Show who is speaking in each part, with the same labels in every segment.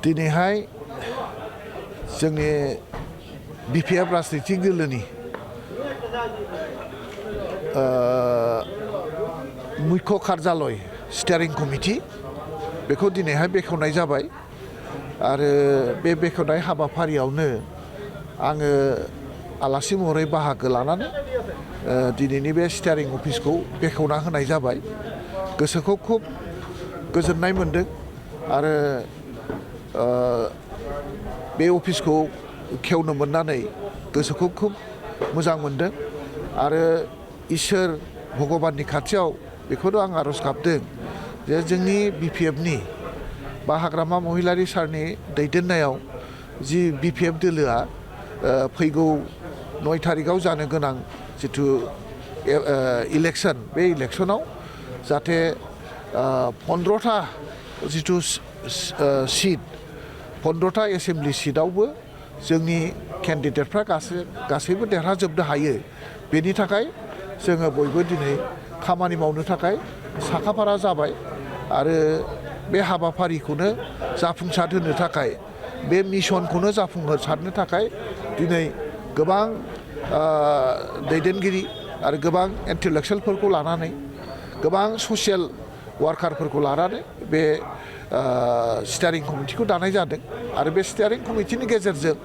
Speaker 1: दिनैहाय जोंनि बिपिएफ राजनितिक दोलोनि मुख्य कार्यालय स्टियारिं कमिटि बेखौ दिनैहाय बेखेवनाय जाबाय आरो बे बेखेवनाय हाबाफारियावनो आङो आलासि महरै बाहागो लानानै दिनैनि बे स्टियारिं अफिसखौ बेखेवना होनाय जाबाय गोसोखौ खुब गोजोननाय मोनदों आरो बे अफिसखौ खेवनो मोननानै गोसोखौ खुब मोजां मोनदों आरो इसोर भगबाननि खाथियाव बेखौनो आं आरज गाबदों जे जोंनि बिपिएफनि बा हाग्रामा महिलारि सारनि दैदेननायाव जि बिपिएफ दोलोआ फैगौ 9 तारिखआव जानो गोनां जिथु इलेक्सन बे इलेक्सनाव जाहाथे 15टा जिथु सिट 15टा एसेम्बलि सिटआवबो जोंनि केन्डिडेटफ्रा गासैबो देरहाजोबनो हायो बेनि थाखाय जोङो बयबो दिनै खामानि मावनो थाखाय साखाफारा जाबाय आरो बे हाबाफारिखौनो जाफुंसार होनो थाखाय बे मिशनखौनो जाफुंसारनो थाखाय दिनै गोबां दैदेनगिरि आरो गोबां इन्टेलेक्सुयेलफोरखौ लानानै गोबां ससियेल वार्कारफोरखौ लानानै बे स्टियारिं कमिटिखौ दानाय जादों आरो बे स्टियारिं कमिटिनि गेजेरजों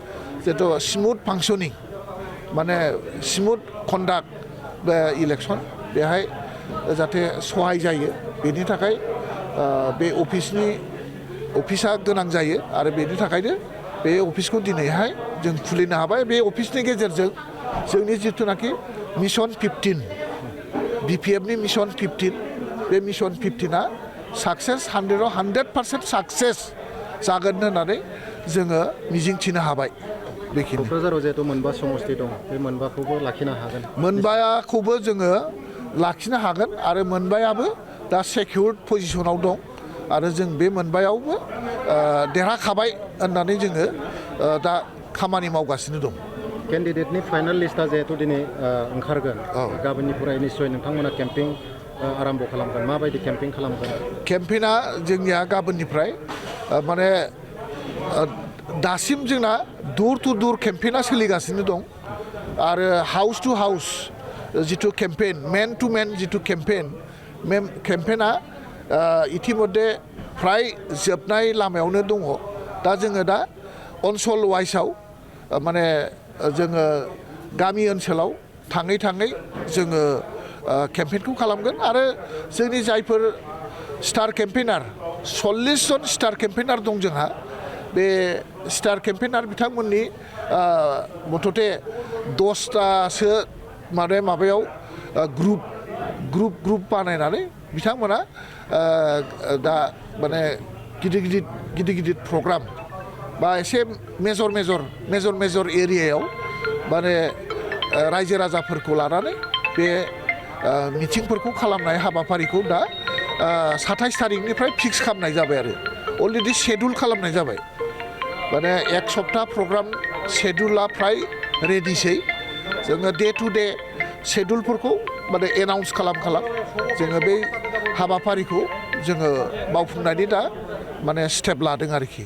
Speaker 1: जितु स्मुथ फांसनिं माने स्मुथ कन्डाक्ट बे इलेक्सन बेहाय जाहाथे सहाय जायो बेनि थाखाय बे अफिसा गोनां जायो आरो बेनि थाखायनो बे अफिसखौ दिनैहाय जों खुलिनो हाबाय बे अफिसनि गेजेरजों जोंनि जिथुनाखि मिशन 15 बिपिएफनि मिशन 15 बे मिशन 15आ साक्सेस 100% साक्सेस जागोन होननानै जोङो मिजिंथिनो हाबाय बेखिनि
Speaker 2: क'क्राझाराव जिहेतु मोनबा समस्ति दं बे मोनबाखौबो लाखिनो हागोन
Speaker 1: मोनबाखौबो जोङो लाखिनो हागोन आरो मोनबायाबो दा सेक्युर्ड पजिशनाव दं आरो जों बे मोनबायावबो देरहाखाबाय होननानै जोङो दा खामानि मावगासिनो दं
Speaker 2: केन्डिडेटनि फाइनाल लिस्टआ जिहेतु दिनै ओंखारगोन गाबोननिफ्राय निश्चय नोंथांमोना केम्पिं आरम्भ खालामगोन माबायदि केम्पिं खालामगोन
Speaker 1: केम्पेइना जोंनिया गाबोननिफ्राय माने दासिम जोंना दुर टु दुर केम्पेइना सोलिगासिनो दं आरो हाउस टु हाउस जिथु केम्पेइन मेन टु मेन जिथु केम्पेइना इतिमध्ये फ्राय जोबनाय लामायावनो दङ दा जोङो दा ओनसोल वाइसआव माने जोङो गामि ओनसोलाव थाङै जोङो केम्पेइनखौ खालामगोन आरो जोंनि जायफोर स्टार केम्पेइनार 40 जन स्टार केम्पेइनार दं जोंहा बे स्टार केम्पेइनार बिथांमोननि मथथे 10टासो माबायाव ग्रुप बानायनानै बिथांमोना दा माने गिदिर प्रग्राम बा एसे मेजर एरियायाव माने रायजो राजाफोरखौ लानानै बे मिटिंफोरखौ खालामनाय हाबाफारिखौ दा 27 तारिखनिफ्राय फिक्स खालामनाय जाबाय आरो अलरेडि शेड्युल खालामनाय जाबाय माने एक सप्ता प्रग्राम शेड्युला फ्राय रेडिसै जोङो डे टु डे शेड्युलफोरखौ माने एनाउन्स खालाम जोङो बे हाबाफारिखौ जोङो मावफुंनायनि दा माने स्टेप लादों आरोखि